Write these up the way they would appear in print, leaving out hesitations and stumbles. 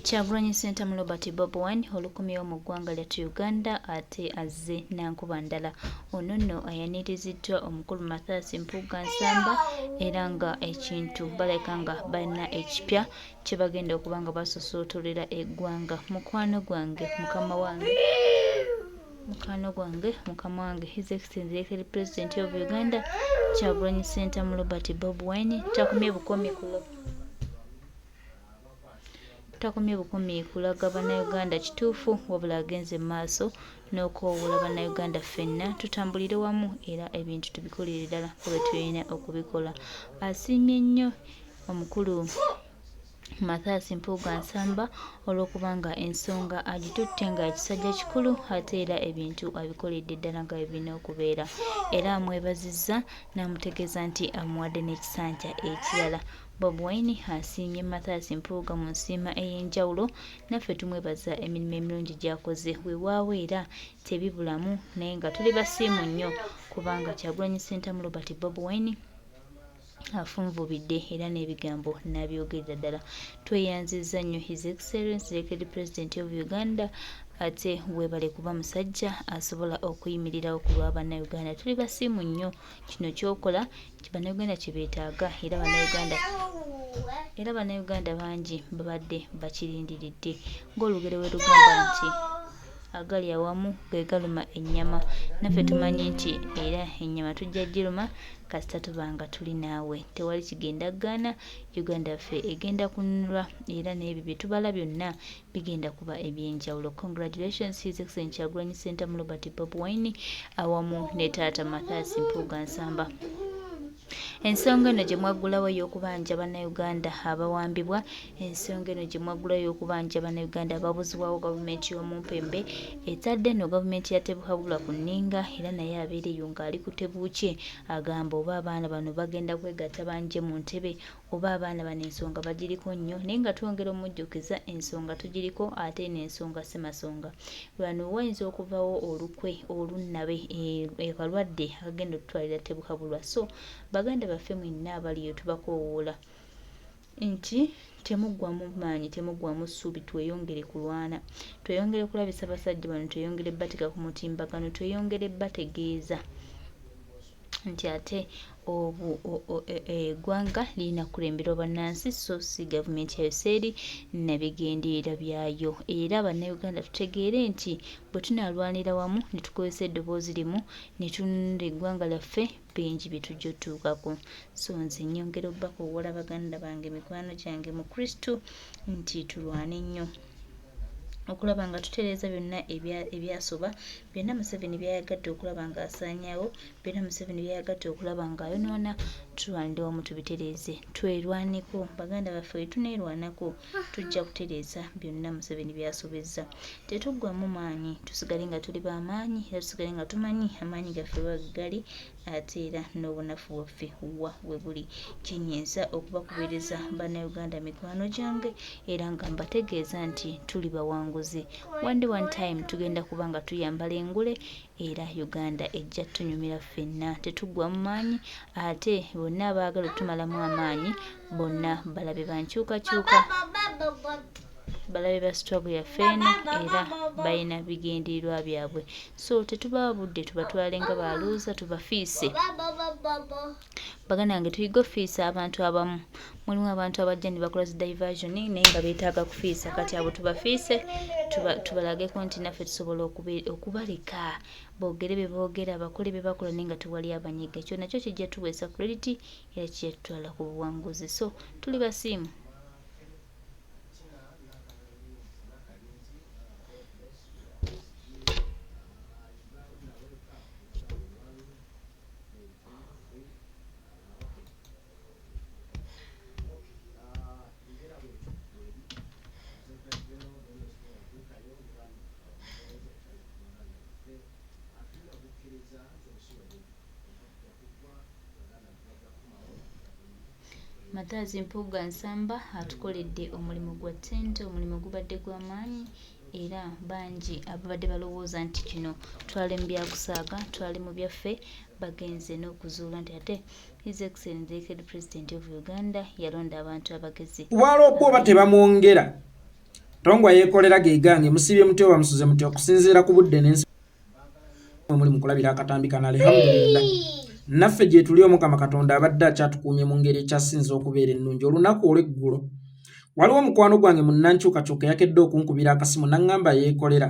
Kyagulanyi Ssentamu Robert Bobi Wine olukomyewo mu ggwanga lyattu Uganda ate azze na nkuba ndala. Ono nno ayaniriziddwa omukulu Mathias Mpuuga Nsamba era nga ekintu balabika nga balina ekipya kye bagenda okuba nga basosootolera eggwanga. Mukwano gwange mukama wange mukwano gwange mukama wange His Excellency Elected President of Uganda Kyagulanyi Ssentamu Robert Bobi Wine takomye bukomi ku Takomye bukomi kulaga Bannayuganda kituufu wabula agenze mu maaso n'okukoowoola Bannayuganda ffenna tutambulire wamu era ebintu tubikolere ddala nga bwe tulina okubikola. Asiimye nnyo omukulu Mathias Mpuuga Nsamba olw'okuba nga ensonga agitutte nga kisajja kikulu ate era ebintu abikoledde ddala nga bwe birina okubeera era amwebazizza n'amutegeeza nti amuwadde n'ekisanja ekirala. Bob Wine asiimye Mathias Mpuuga mu nsiima ey'enjawulo naffe tumwebaza emirimu emirungi gy'akoze weewaawo era tebibulamu naye nga tuli basiimu nnyo kubanga Kyagulanyi Ssentamu Robert Bob Wine afunvubidde era n'ebigambo n'abyogerera ddala. Tweyanzizza nnyo His Excellency Elected President of Uganda ate weebale kuba musajja asobola okuyimirirawo ku lwa Bannayuganda. Tuli basiimu nnyo kino ky'okola Bannayuganda kye beetaaga era Bannayuganda era Bannayuganda bangi babadde bakirindiridde ng'olugero bwe lugamba nti agali awamu ge galuma ennyama naffe tumanyi nti era ennyama tujja giruma kasita tuba nga tuli naawe tewali kigenda kugaana Uganda yaffe egenda kununulwa era n'ebyo bye tubala byonna bigenda kuba ebyenjawulo. Congratulations His Excellency Kyagulanyi Ssentamu Robert Bobi Wine awamu ne taata Mathias Mpuuga Nsamba. Ensonga eno gye mwaggulawo ey'okubanja Bannayuganda abawambibwa, ensonga eno gye mwaggulawo ey'okubanja Bannayuganda ababuzibwawo gavumenti y'omumpembe etadde eno gavumenti ya Tebuhabulwa ku nninga era naye abeera eyo ng'ali ku tebuukye agamba oba abaana bano bagenda kwegatta banje mu ntebe oba abaana bano ensonga bagiriko nnyo naye nga twongera omujjukiza ensonga tugiriko ate eno ensonga si masonga wano wayinza okuvawo olukwe olunnabe akalwadde e, akagenda otutwalira tebuhabulwa so baganda baffe mwenna abaliyo tubakoowoola nti temuggwamu maanyi temuggwamu ssuubi tweyongere kulwana tweyongere kulabisa basajja bano tweyongere bateeka ku mutimbagano tweyongere bategeeza nti ate eggwanga e, lirina kukulemberwa bannansi so si gavumenti ya Yoseeri na bigendererwa byayo era bannayuganda tutegeere nti bwe tunaalwanira wamu ne tukozesa eddoboozi limu ne tununula eggwanga lyaffe bingi bye tujja otutuukako so nze nnyongera obakowoola baganda bange mikwano gyange mu Kristo nti tulwane nnyo okulaba nga tutereeza byonna ebyasoba, byonna Museveni by'ayagadde okulaba ng'asaanyaawo, byonna Museveni by'ayagadde okulaba ng'ayonoona, tulwanire wamu tubitereeze. Twerwaneko baganda baffe, bwe tuneerwanako tujja kutereeza byonna Museveni by'asobezza. Tetuggwamu maanyi, tusigale nga tuli ba maanyi era tusigale nga tumanyi amaanyi gaffe we gali ate era n'obunafu bwaffe wa we buli. Kye nnyinza okubakubiriza Bannayuganda mikwano gyange era nga mbategeeza nti tuli bawanguzi. One day one time tugenda kuba nga tuyambala engule era Uganda ejja tunyumira ffenna. Tetuggwamu maanyi ate bonna abaagala otumalamu amaanyi bonna balabe ba nkyukakyuka balabe ba struggle yaffe eno era balina bigendererwa byabwe so tetubawa budde tubatwale nga baluuza tubafiise baganda bange tuyige ofiisa abantu abamu mulimu abantu abajja ne bakola zi diversion naye nga beetaaga kufiisa kati abo tubafiise tubalageko nti naffe tusobola okubaleka boogere bye boogera bakole bye bakola naye nga tewali abanyiga ekyo nakyo kijja tuweesa credit era kijja tutwala ku buwanguzi so tuli basiimu Mathias Mpuuga Nsamba atukoledde omulimu gwa ttente, omulimu gubadde gwa maanyi era bangi ababadde balowooza nti kino twali mu byakusaaga, twali mu byaffe bagenze n'okuzuula nti ate His Excellency the Elected President of Uganda yalonda abantu abagezi. Waloopa oba tebamwongera. Tongwa yeekolera ge gange musiibye mutya oba musuze mutya okusinziira ku budde n'ensi mwe muli mu kulabira akatambi kano alhamdulillah naffe gyetuli omukama katonda abadde akyatukuumye mu ngeri ekyasinze okubeera ennungi olunaku olw'eggulo waliwo omukwano gwange munnankyukakyuka eyakedde okunkubira akasimu n'aŋŋamba yeekolera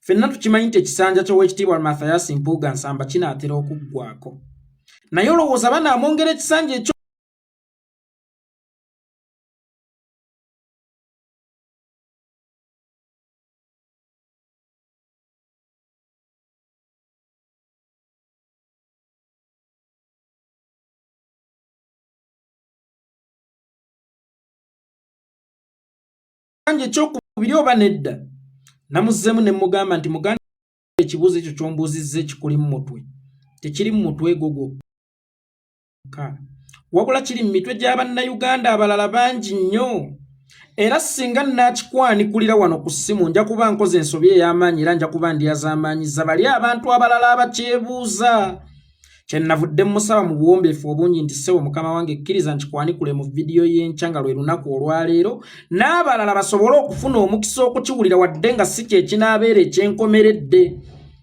ffenna tukimanyi nti ekisanja ky'owekitiibwa Mathias Mpuuga Nsamba kinaatera okuggwako naye olowooza banaamwongera ekisanja ekyo ekyokubiri oba nedda namuzzeemu ne mugamba nti muganda ekibuuzo ekyo ky'ombuuzizza ekikuli mu mutwe tekiri mu mutwe gwo gwokka wabula kiri mu mitwe gya bannayuganda abalala bangi nnyo era singa nnakikwanikulira wano ku ssimu nja kuba nkoze ensobi ey'amaanyi era nja kuba ndyazaamaanyiza bali abantu abalala abakyebuuza kye nnavudde mmusaba mu buwombeefu obungi nti ssebo mukama wange kkiriza nkikwanikule mu vidiyo y'enkya nga lwe lunaku olwaleero n'abalala basobole okufuna omukisa okukiwulira wadde nga si kye kinaabeera ekyenkomeredde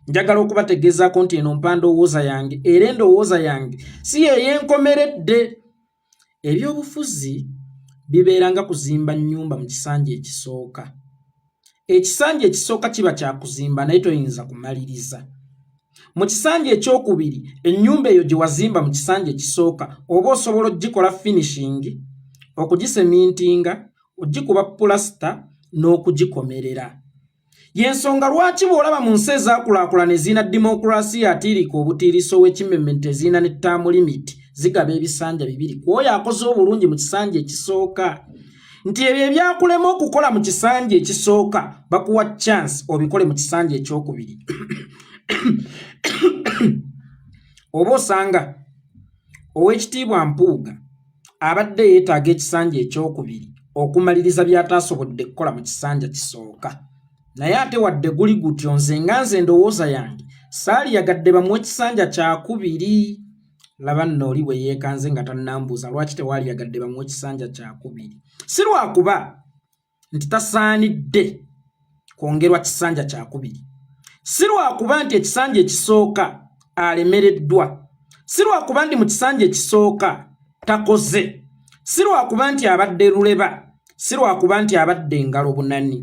njagala okubategeezaako nti eno mpa ndowooza yange era endowooza yange si yeyenkomeredde ebyobufuzi bibeera nga kuzimba nnyumba mu kisanja ekisooka ekisanja ekisooka kiba kya kuzimba naye toyinza kumaliriza mu kisanja ekyokubiri ennyumba eyo gye wazimba mu kisanja ekisooka oba osobola okugikola finishing okugisemintinga ogikuba pulasita n'okugikomerera Y'ensonga lwaki bw'olaba mu nsi ezaakulaakulana ezirina dimokulasiya atiirika obutiiriso w'ekimemmente ezirina ne ttaamu limiti zigaba ebisanja bibiri ku oyo akoze obulungi mu kisanja ekisooka nti ebyo ebyakulema okukola mu kisanja ekisooka bakuwa chance obikole mu kisanja ekyokubiri oba osanga ow'ekitiibwa Mpuuga abadde yeetaaga ekisanja ekyokubiri okumaliriza by'ataasobodde kukola mu kisanja kisooka naye ate wadde guli gutyo nze nga nze endowooza yange saaliyagadde bamuwe kisanja kyakubiri laba nno oli bwe yeekanze nga tannambuuza lwaki tewaaliyagadde bamuwe kisanja kyakubiri si lwakuba nti tasaanidde kwongerwa kisanja kyakubiri si lwakuba nti ekisanja ekisooka alemereddwa si lwakuba nti mu kisanja ekisooka takoze si lwakuba nti abadde luleba si lwakuba nti abadde engalo bunani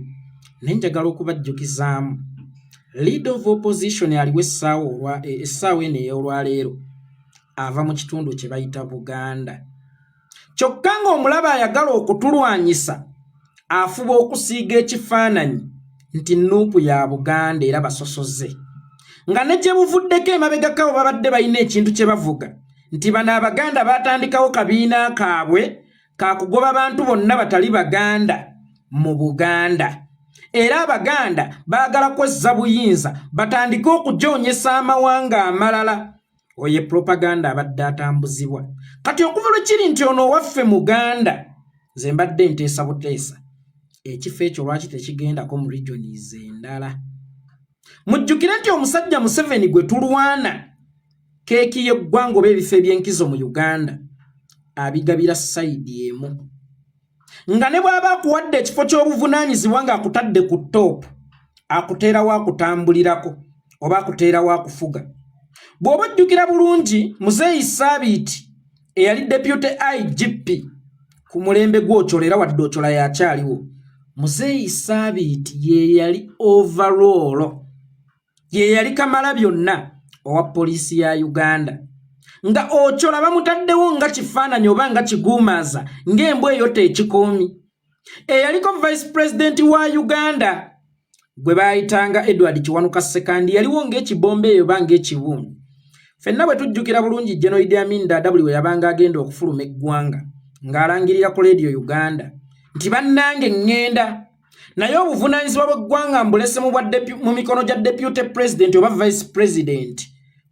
naye njagala okubajjukizaamu leader of opposition aliwo essaawa e, essaawa eno ey'olwaleero ava mu kitundu kye bayita buganda kyokka ng'omulaba ayagala okutulwanyisa afuba okusiiga ekifaananyi nti nuupu ya buganda era basosoze nga ne gye buvuddeko emabegako abo babadde balina ekintu kye bavuga nti bano abaganda baatandikawo kabiina kaabwe kakugoba bantu bonna batali baganda mu buganda era abaganda baagala kwezza buyinza batandike okujoonyesa amawanga amalala oye propaganda abadde atambuzibwa kati okuva lwe kiri nti ono owaffe muganda nze mbadde nteesa buteesa ekifo ekyo lwaki tekigendako mu regions endala mujjukire nti omusajja museveni gwe tulwana keeki y'eggwanga oba ebifo eby'enkizo mu uganda abigabira sayidi emu nga ne bw'aba akuwadde ekifo ky'obuvunaanyizibwa ng'akutadde ku ttoopu akuteerawo akutambulirako oba akuteerawo akufuga bw'oba ojjukira bulungi muzeeyi saabiiti eyali deputy igp ku mulembe gw'ochola era wadde ochola yakyaliwo muzeeyi saabiiti ye yali overall ye yali kamala byonna owa poliisi ya uganda nga ochola bamutaddewo nga kifaananyi oba nga kiguumaaza ng'embwa eyota ekikoomi eyaliko vice president wa uganda gwe baayitanga edward kiwanuka sekandi yaliwo ng'ekibomba eyo oba ng'ekibumbi ffenna bwe tujjukira bulungi General Idi Amin Dada buli we yabanga agenda okufuluma eggwanga ng'alangirira ku leediyo uganda nti bannange ŋŋenda naye obuvunaanyizibwa bw'eggwanga mbulese mu mikono gya deputy president oba vice president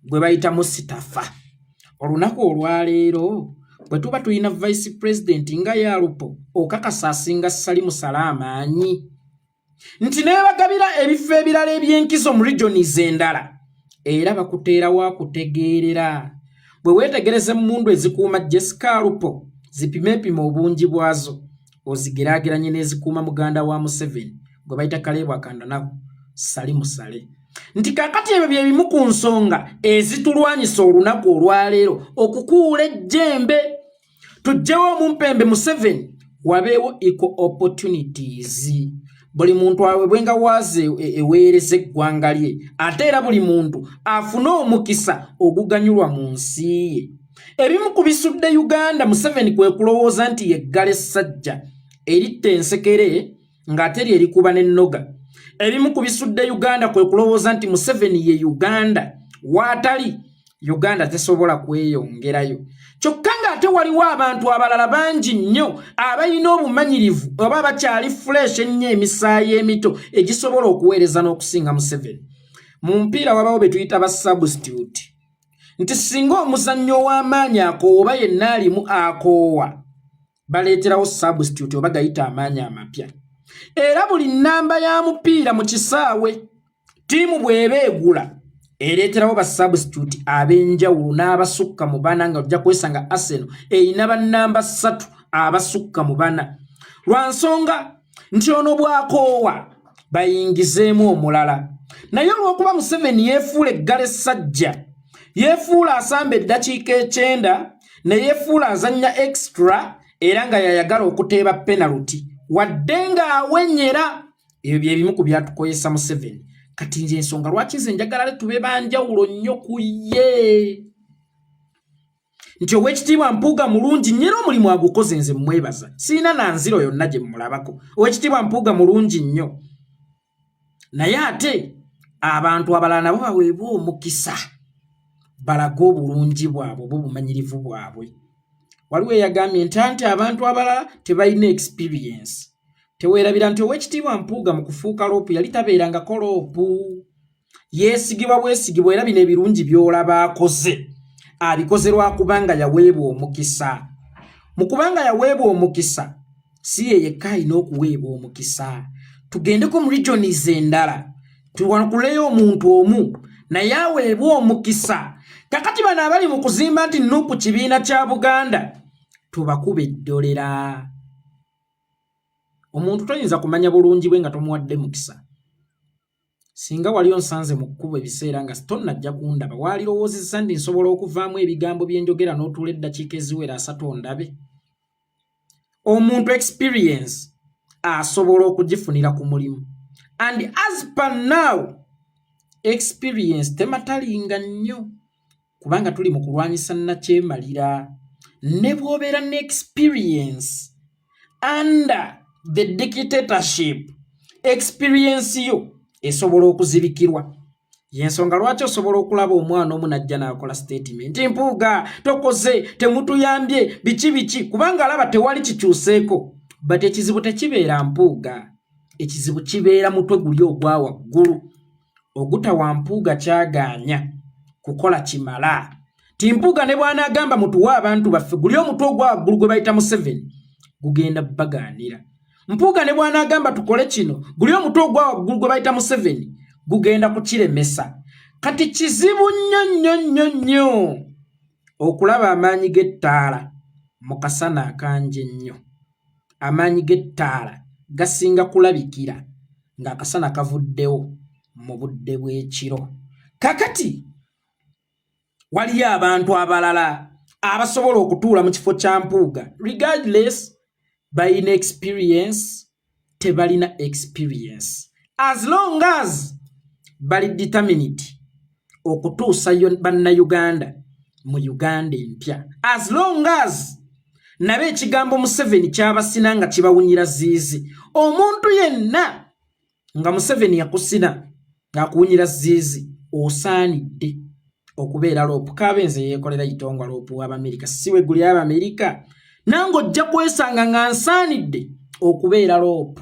gwe bayita musitafa olunaku olwaleero bwe tuba tulina vice president nga yalupo okakasa asinga salimu sala amaanyi nti nebagabira ebifo ebirala eby'enkizo mu regions endala era bakuteerawo akutegeerera bwe weetegereza emmundu ezikuuma jessica alupo zipime epima obungi bwazo Ozigeraageranye n'ezikuuma muganda wa Museveni gwe bayita Kaleebu Akandwanaho, Sali Musale, nti kaakati ebyo bye bimu ku nsonga ezitulwanyisa olunaku olwaleero okukuula ejjembe tuggyewo omumpembe Museveni, wabeewo equal opportunities, buli muntu awebwenga waazi eweereza eggwanga lye, ate era buli muntu afune omukisa oguganyulwa mu nsi ye. Ebimu ku bisudde Uganda, Museveni kwe kulowooza nti yeggala essajja eritta ensekere ng'ate lye erikuba n'ennoga. Ebimu ku bisudde Uganda kwe kulowooza nti Museveni ye Uganda, waatali Uganda tesobola kweyongerayo, kyokka ng'ate waliwo abantu abalala bangi nnyo abalina obumanyirivu oba bakyali fresh ennyo, emisaayi emito egisobola okuweereza n'okusinga Museveni. Mu mupiira wabawo be tuyita ba substitute, nti singa omuzannyo ow'amaanyi akoowa oba yenna alimu akoowa, baleeterawo substitute oba gayita amaanyi amapya. Era buli nnamba ya mupiira mu kisaawe, ttiimu bw'eba egula, ereeterawo ba substitute ab'enjawulo n'abasukka mu bana, nga ojja kwesanga Arsenal erina bannamba 3 abasukka mu bana, lwa nsonga nti ono bw'akoowa bayingizeemu omulala. Naye olw'okuba Museveni yeefuula eggala essajja, yeefuula asamba eddakiika 90, ne yeefuula azannya extra, era nga yayagala okuteeba penalty wadde ng'awenyera, ebyo bye bimu ku byatukozesa Museveni. Kati nze ensonga lwaki nze njagala le tube banjawulo nnyo ku ye, nti Oweekitiibwa Mpuuga mulungi nnyo era omulimu agukoze, nze mmwebaza, siina nanziro yonna gye mmulabako. Oweekitiibwa Mpuuga mulungi nnyo, naye ate abantu abalala nabo baweebwe omukisa balage obulungi bwabwe oba obumanyirivu bwabwe. Waliwo eyagambye nti anti abantu abalala tebalina experience. Teweerabira nti Oweekitiibwa Mpuuga mu kufuuka LOP yali tabeerangako LOP, yeesigibwa bwesigibwa, era bino ebirungi by'olaba akoze abikoze lwakubanga yaweebwa omukisa. Mu kubanga yaweebwa omukisa, si ye yekka alina okuweebwa omukisa. Tugendeko mu regions endala, tuwakuleyo omuntu omu naye aweebwe omukisa. Kakati bano abali mu kuzimba nti NUP kibiina kya Buganda, tubakuba eddolera. Omuntu toyinza kumanya bulungi bwe nga tomuwadde mukisa. Singa wali onsanze mu kkubo ebiseera nga tonnajja kundaba, waalirowoozezza nti nsobola okuvaamu ebigambo bye njogera n'otuula eddakiika eziwera 30 ondabe? Omuntu experience asobola okugifunira ku mulimu, and as per now experience tematalinga nnyo, kubanga tuli mu kulwanyisa nnakyemalira. Ne bw'obeera ne experience under the dictatorship, experience yo esobola okuzibikirwa. Yensonga lwaki osobola okulaba omwana omu najja n'akola statement, "Mpuuga tokoze, temutuyambye, biki biki," kubanga alaba tewali kikyuseeko. But ekizibu tekibeera Mpuuga, ekizibu kibeera mutwe guli ogwa waggulu ogutawa Mpuuga kyagaanya kukola kimala. Ti Mpuuga ne bw'anaagamba mutuwe abantu baffe, guli omutwe ogwa waggulu gwe bayita Museveni gugenda bagaanira. Mpuuga ne bw'anaagamba tukole kino, guli omutwe ogwa waggulu gwe bayita Museveni gugenda kukiremesa. Kati kizibu nnyo nnyo nnyo nnyo okulaba amaanyi g'ettaala mu kasana akangi ennyo. Amaanyi g'ettaala gasinga kulabikira ng'akasana kavuddewo mu budde bw'ekiro. Kakati waliyo abantu abalala abasobola okutuula mu kifo kya Mpuuga, regardless balina experience, tebalina experience, as long as bali determined okutuusa Bannayuganda mu Uganda empya, as long as nabo ekigambo Museveni kyabasina nga kibawunyira ziizi. Omuntu yenna nga Museveni yakusina ng'akuwunyira ziizi, osaanidde okubeera LOP. Kaabe nze yeekolera itongwa LOP w'Abamerika, si we guli Abamerika, nange ojja kwesanga nga nsaanidde okubeera LOP,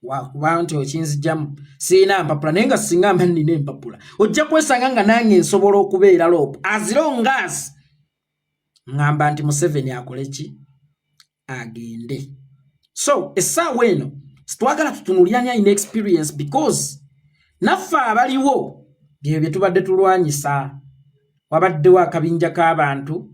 wakuba nti okinzijjamu siina mpapula. Naye nga singa mba nnina empapula, ojja kwesanga nga nange nsobola okubeera LOP, as long as ŋŋamba nti Museveni akole ki? Agende. So essaawa eno sitwagala tutunuulirani alina experience, because naffe abaliwo byebyo bye tubadde tulwanyisa. Wabaddewo akabinja k'abantu.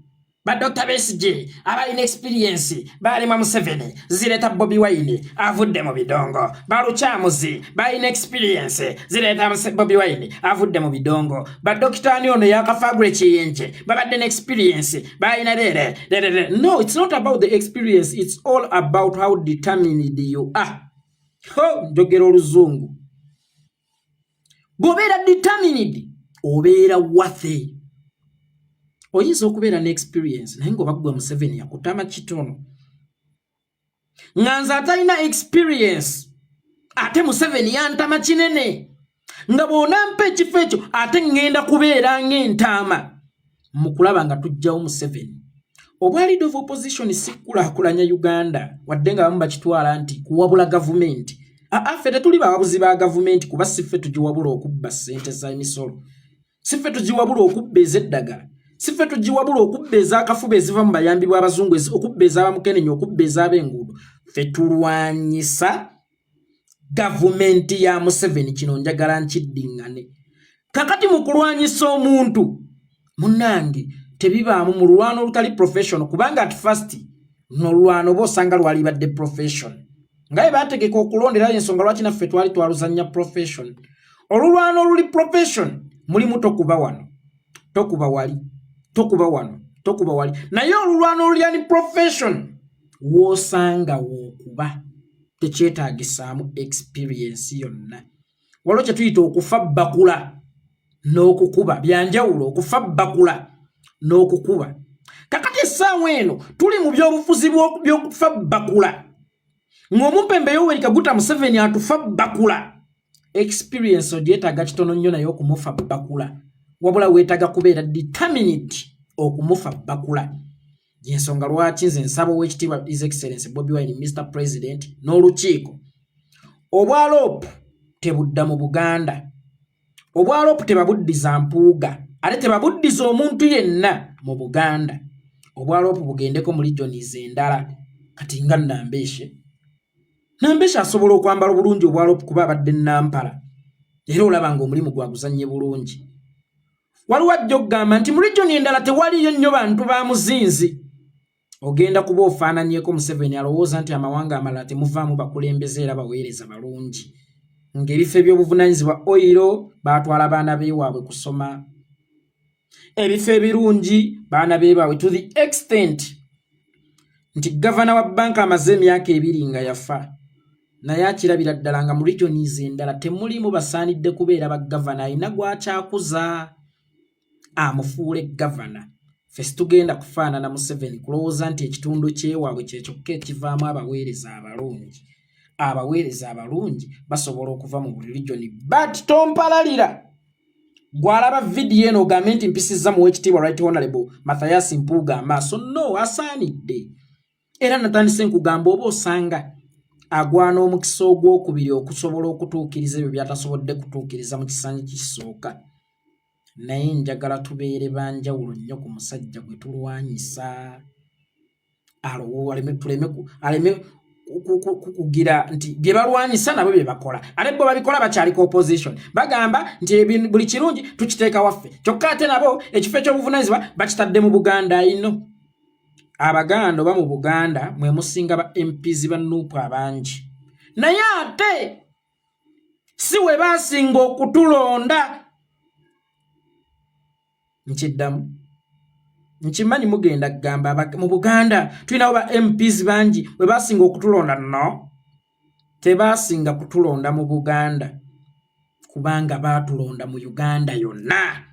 Ba Dr. Besigye abalina experience balemwa Museveni, zireeta Bobi Wine avudde mu bidongo. Balukyamuzi balina experience, zireeta Bobi Wine avudde mu bidongo. Ba Dr. ani ono yakafagula ekiyenje babadde ne experience balina rere rere. No, it's not about the experience, it's all about how determined you are. Ho, njogera oluzungu. Bw'obeera determined obeera worthy. Oyinza okubeera ne experience naye ng'oba ggwe Museveni yakutama kitono. Nga nze atalina experience ate Museveni yantama kinene, nga bw'onampa ekifo ekyo ate ŋŋenda kubeera ng'entaama mu kulaba nga tuggyawo Museveni. Obwa leader of opposition si kukulaakulanya Uganda, wadde nga bamu bakitwala nti kuwabula gavumenti. Aa, ffe tetuli bawabuzi ba gavumenti, kuba si ffe tugiwabula okubba ssente z'emisolo, si ffe tugiwabula okubba ez'eddagala, si ffe tugiwabula okubba ez'akafuba eziva mu bayambi bw'abazungu, okubba ez'abamukenenya, okubba ez'ab'enguudo. Ffe tulwanyisa gavumenti ya Museveni. Kino njagala nkiddiŋŋane. Kakati mu kulwanyisa omuntu, munnange, tebibaamu mu lulwano olutali professional, kubanga at first nolulwano oba osanga lwalibadde profession nga bwe baategeka okulonderayo, ensonga lwaki naffe twali twaluzannya profession. Olulwano oluli profession mulimu tokuba wano, tokuba wali, tokuba wano, tokuba wali, naye olulwano oluli unprofession w'osanga w'okuba tekyetaagisaamu experience yonna. Waliwo kye tuyita okufa bbakula n'okukuba, byanjawulo, okufa bbakula n'okukuba. Kakati essaawa eno tuli mu byobufuzi by'okufa bbakula, ng'omumpembe Yoweri Kaguta Museveni atufa bbakula. Experience ogyetaaga kitono nnyo naye okumufa bbakula, wabula weetaaga kubeera determined okumufa bbakula. Yensonga lwaki nze nsaba ow'ekitiibwa His Excellence Bobi Wine, Mr President, n'olukiiko, obwa LOP tebudda mu Buganda. Obwa LOP tebabuddiza Mpuuga, ate tebabuddiza omuntu yenna mu Buganda. Obwa LOP bugendeko mu regions endala. Kati nga Nambeshe, Nambeshe asobola okwambala obulungi obwa LOP kuba abadde Nampala, era olaba ng'omulimu gwaguzannye bulungi. Waliwo ajja okugamba nti mu region endala tewaliyo nnyo bantu ba muzinzi. Ogenda kuba ofaananyeeko Museveni alowooza nti amawanga amalala temuvaamu bakulembeze era baweereza balungi, ng'ebifo eby'obuvunaanyizibwa oyiro baatwala baana beewaabwe kusoma, ebifo ebirungi baana beebaabwe, to the extent nti gavana wa banka amaze emyaka 2 nga yafa, naye akirabira ddala nga mu regions endala temulimu basaanidde kubeera bagavana. Alina gwakyakuza amufuule gavana. Ffe situgenda kufaanana Museveni kulowooza nti ekitundu kyewaabwe kyekyokka ekivaamu abaweereza abalungi. Abaweereza abalungi basobola okuva mu buli region, but tompalalira gwalaba vidiyo eno ogambe nti mpisizza mu wekitiibwa Right Honorable Mathias Mpuuga amaaso. No, asaanidde. Era natandise nkugamba oba osanga agwana omukisa ogwokubiri okusobola okutuukiriza ebyo by'atasobodde kutuukiriza mu kisanja kisooka, naye njagala tubeere banjawulo nnyo ku musajja gwe tulwanyisa. Aleme kugira nti bye balwanyisa nabo bye bakola, ate bo babikola bakyaliko opposition. Bagamba nti buli kirungi tukiteeka waffe, kyokka ate nabo ekifo eky'obuvunanyizibwa bakitadde mu Buganda. Ino Abaganda oba mu Buganda mwe musinga ba MPs ba NUP abangi, naye ate si we basinga okutulonda. Nkiddamu, nkimanyi mugenda kugamba mu Buganda tulinawo ba MPs bangi, we basinga okutulonda. No, tebasinga kutulonda mu Buganda, kubanga baatulonda mu Uganda yonna.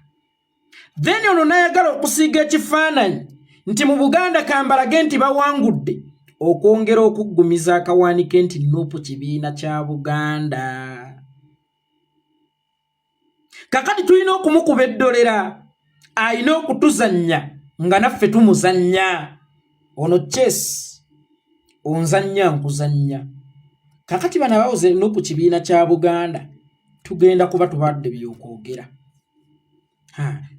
Then ono nayagala okusiiga ekifaananyi nti mu Buganda kambalage nti bawangudde, okwongera okuggumiza akawaanike nti NUP kibiina kya Buganda. Kakati tulina okumukuba eddolera, alina okutuzannya nga naffe tumuzannya. Ono chess, onzannya nkuzannya. Kakati bano abawoze NUP kibiina kya Buganda, tugenda kuba tubadde byokwogera.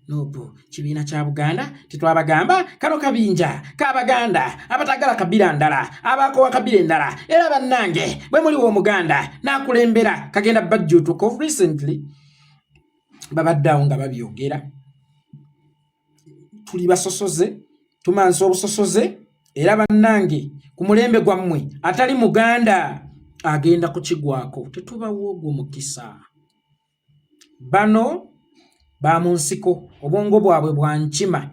NUP kibiina kya Buganda, tetwabagamba kano kabinja k'Abaganda abatagala kabira ndala, abakowa kabira endala. Era bannange, bwe muliwo Omuganda n'akulembera kagenda bajjuutuka. Of recently babadde awo nga babyogera, tuli basosoze. Tumansa obusosoze era bannange ku mulembe gwammwe atali Muganda agenda kukigwako. Tetubawa ogwo mukisa. Bano ba mu nsiko, obwongo bwabwe bwa nkima.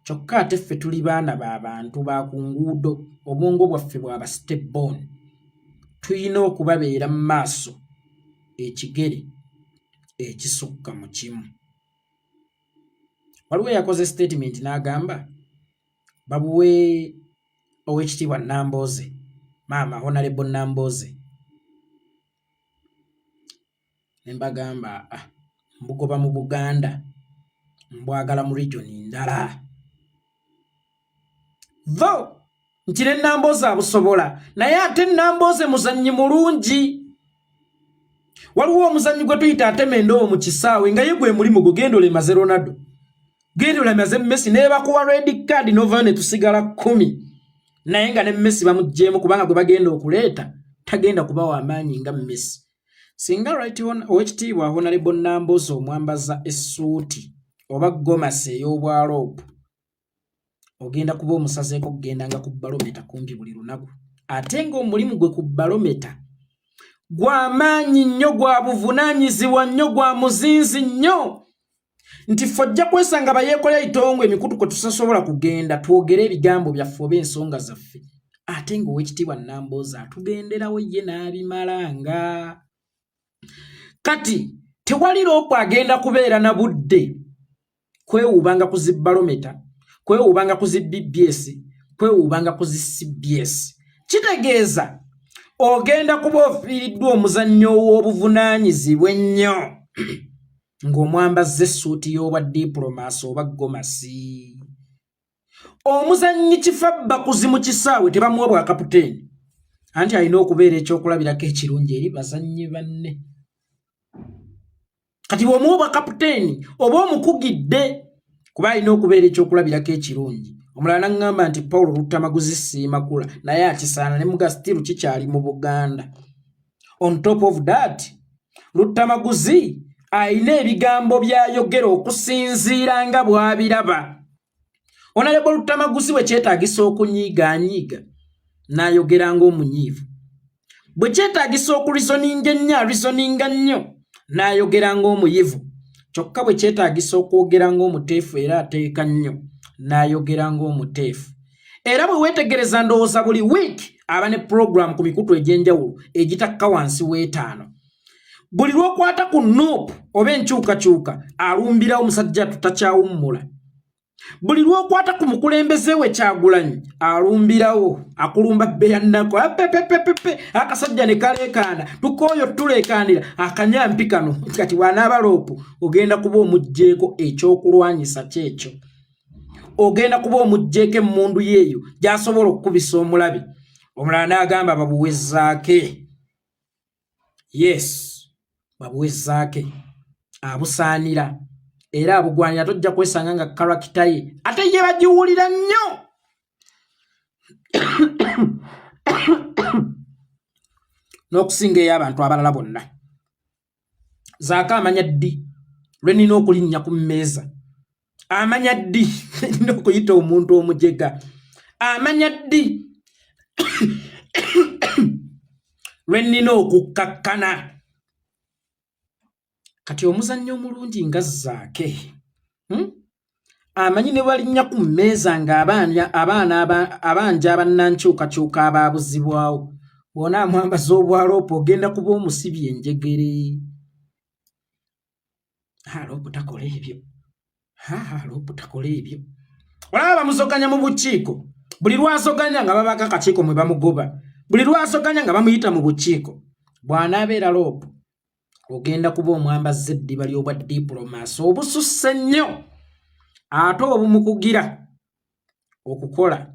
Kyokka ate ffe tuli baana ba bantu ba ku nguudo, obwongo bwaffe bwa ba step-born. Tulina okubabeera mu maaso ekigere ekisukka mu kimu. Waliwo eyakoze sitatimenti n'agamba babuwe Oweekitiibwa Nambooze, maama Honalebo Nambooze. Ne mbagamba ah, mbugoba mu Buganda, mbwagala mu region ndala. Tho nti ne Nambooze abusobola, naye ate Nambooze muzannyi mulungi. Waliwo omuzannyi gwe tuyita atema endobo mu kisaawe nga ye gwe mulimu gwe, genda olemaze Ronaldo, genda olemaze Messi, nebakuwa red card novayo ne tusigala 10, naye nga ne Messi bamuggyemu kubanga gwe bagenda okuleeta tagenda kubawa amaanyi nga Messi. Singa right on Owekitiibwa Honorable Nambooze omwambaza essuuti oba gomasi ey'obwaloopu, ogenda kuba omusazeeko okugendanga ku balometa kumpi buli lunaku, ate ng'omulimu gwe ku balometa gwa maanyi nnyo, gwa buvunaanyizibwa nnyo, gwa muzinzi nnyo, nti ffe ojja kwesanga bayeekola itongwe emikutu kwe tusasobola kugenda twogere ebigambo byaffe oba ensonga zaffe, ate ng'Owekitiibwa Nambooze atugenderawo ye n'abimalanga. Kati tewali loopu agenda kubeera na budde kwewuubanga ku zi balometa, kwewuubanga ku zi BBS, kwewuubanga ku zi CBS. Kitegeeza ogenda kuba ofiiriddwa omuzannyo ow'obuvunaanyizibwa ennyo ng'omwambazza essuuti y'obwa dipulomaasi oba gomasi. Omuzannyi kifa bakuzi mu kisaawe tebamuwa bwa kaputeeni, anti alina okubeera ekyokulabirako ekirungi eri bazannyi banne. Kati bw'omuwa obwa kaputeeni oba omukugidde kuba alina okubeera ekyokulabirako ekirungi. Omulala n'aŋŋamba nti Paul Luttamaguzi Siimakula naye akisaana, ne muga still kikyali mu Buganda. On top of that, Luttamaguzi alina ebigambo by'ayogera okusinziira nga bw'abiraba. Honorable Luttamaguzi bwe kyetaagisa okunyiigaanyiiga n'ayogera ng'omunyiivu, bwe kyetaagisa okulizoninga ennyo alizoninga nnyo n'ayogera ng'omuyivu, kyokka bwe kyetaagisa okwogera ng'omuteefu era ateeka nnyo n'ayogera ng'omuteefu. Era bwe weetegereza ndowooza buli wiiki aba ne pulogulaamu ku mikutu egy'enjawulo egitakka wansi w'etaano. Buli lw'okwata ku Nuupu oba enkyukakyuka alumbirawo musajja tutakyawummula. Buli lw'okwata ku mukulembeze we Kyagulanyi alumbirawo, akulumba bbeya nnako apepepepepe, akasajja ne kaleekaana tukooyo tuleekaanira akanyampi kano. Kati bw'anaaba loopu ogenda kuba omuggyeko ekyokulwanyisa kyekyo, ogenda kuba omuggyeko emmundu yeeyo gy'asobola okukubisa omulabe. Omulala n'agamba babuwe Zaake. Yes, babuwe Zaake, abusaanira era abugwanira. Tojja kwesanga nga karakita ye ate ye bagiwulira nnyo n'okusinga ey'abantu abalala bonna. Zaake amanya ddi lwe nnina okulinnya ku mmeeza, amanya ddi nina okuyita omuntu omujega, amanya ddi lwe nnina okukkakkana. Kati omuzannyo omulungi nga Zaake, amanyi ne balinnya ku mmeeza ng'abaana abanja abannankyukakyuka abaabuzibwawo, bw'onaamwambaza obwaloopa ogenda kuba omusibye enjegere. Loopu takola ebyo, loopu takola ebyo. Olaba bamuzoganya mu bukiiko, buli lwazoganya nga babaako akakiiko mwe bamugoba, buli lwazoganya nga bamuyita mu bukiiko. Bw'anaabeera loopu ogenda kuba omwambazza eddiba ly'obwa dipulomaasi obususse nnyo ate obumukugira okukola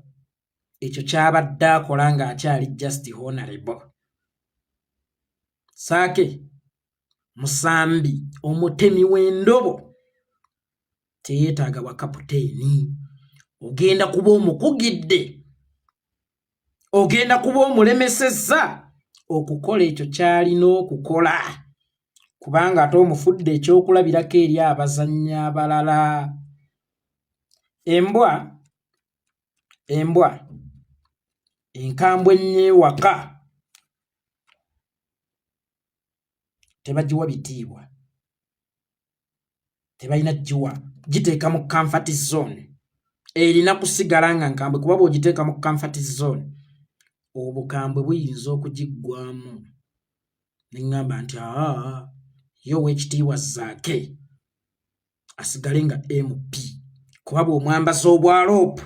ekyo ky'abadde akola ng'akyali just honorable. Saake musambi omutemi w'endobo teyeetaaga bwa kaputeeni, ogenda kuba omukugidde, ogenda kuba omulemesezza okukola ekyo ky'alina okukola, kubanga ate omufudde ekyokulabirako eri abazannyi abalala. Embwa Embwa enkambwe ennyo ewaka tebagiwa bitiibwa, tebalina giwa, giteeka mu comfort zone. Erina kusigala nga nkambwe, kuba bw'ogiteeka mu comfort zone obukambwe buyinza okugiggwamu. Ne ŋŋamba nti aa, ye ow'ekitiibwa Zaake asigale nga MP, kuba bw'omwambaza obwaloopu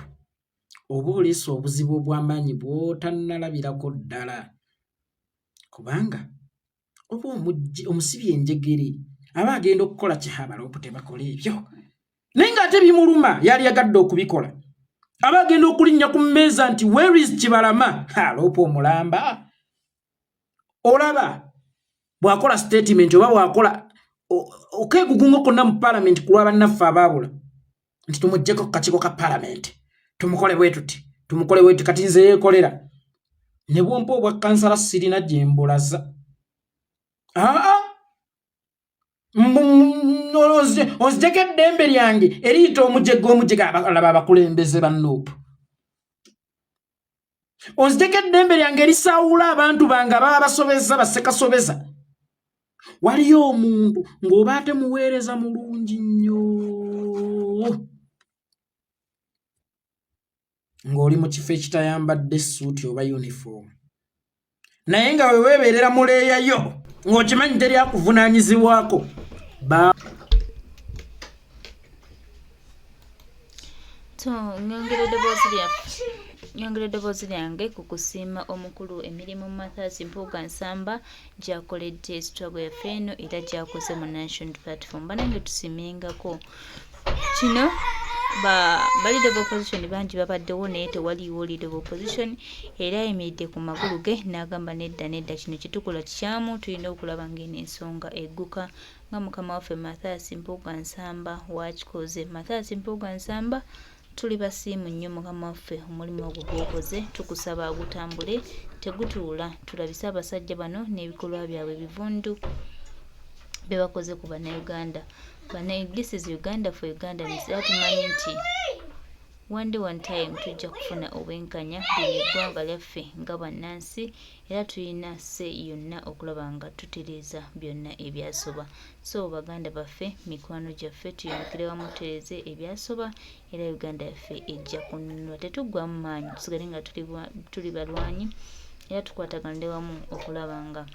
oba oleese obuzibu obw'amaanyi bw'otannalabirako ddala, kubanga oba omusibye enjegere aba agenda okukola kyabaloopu tebakola ebyo, naye ng'ate bimuluma, yali yagadde okubikola, aba agenda okulinnya ku mmeeza nti where is Kibalama? Aloopa omulamba. Olaba bw'akola statement oba bw'akola okeegugunga konna mu palamenti ku lwa bannaffe abaabula nti tumuggyeko ku kakiiko ka palamenti, tumukole bwe tuti, tumukole bwe tuti. Kati nze yeekolera ne bwompa obwa kansala sirina gye mbulaza. Aa, onzijeko eddembe lyange eriyita omujega omujega. Laba abakulembeze ba Nuupu, onzijeko eddembe lyange erisaawula abantu bange ababa basobeza basekasobeza. Waliyo omuntu ng'oba ate muweereza mulungi nnyo ng'oli mu kifo ekitayambadde ssuuti oba yunifoomu, naye nga we weebeerera muleeyayo ng'okimanyi teri akuvunaanyizibwako. Nyongera eddoboozi lyange ku kusiima omukulu emirimu Mathias Mpuuga Nsamba gy'akoledde struggle yaffe eno era gy'akoze mu National Platform. Banange, tusiimengako kino. Ba leader of opposition bangi babaddewo, naye tewaliiwo leader of opposition era ayimiridde ku magulu ge n'agamba nedda nedda, kino kyetukola kikyamu, tulina okulaba ng'eno ensonga egguka nga mukama waffe Mathias Mpuuga Nsamba wakikoze. Mathias Mpuuga Nsamba, tuli basiimu nnyo mukama waffe omulimu ogwo gw'okoze. Tukusaba agutambule tegutuula, tulabise abasajja bano n'ebikolwa byabwe ebivundu bye bakoze ku Bannayuganda. This is Uganda for Ugandans, era tumanyi nti one day, one time tujja kufuna obwenkanya. Lino eggwanga lyaffe nga bannansi, era tulina se yonna okulaba nga tutereeza byonna ebyasoba. So baganda baffe, mikwano gyaffe, tuyimukire wamu tutereeze ebyasoba, era Uganda yaffe ejja kununulwa. Tetuggwamu maanyi, tusigale nga tuli balwanyi era tukwataganire wamu okulaba nga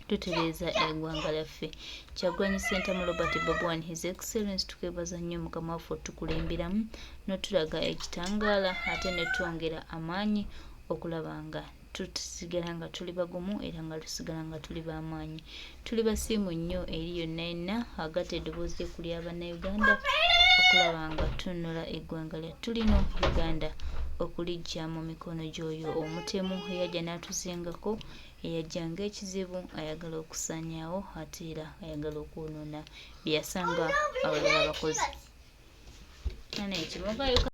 tutereeza eggwanga lyaffe. Kyagulanyi Ssentamu Robert Bobi Wine, His Excellence, tukwebaza nnyo mukama waffe otukulemberamu n'otulaga ekitangaala, ate ne twongera amaanyi okulaba nga tusigala nga tuli bagumu era nga tusigala nga tuli b'amaanyi. Tuli basiimu nnyo eri yonna yenna agatta eddoboozi lye ku lya Bannayuganda okulaba nga tununula eggwanga lyattu lino Uganda okuliggya mu mikono gy'oyo omutemu eyajja n'atuzingako, eyajja ng'ekizibu ayagala okusaanyaawo ate era ayagala okwonoona bye yasanga abalala bakoze.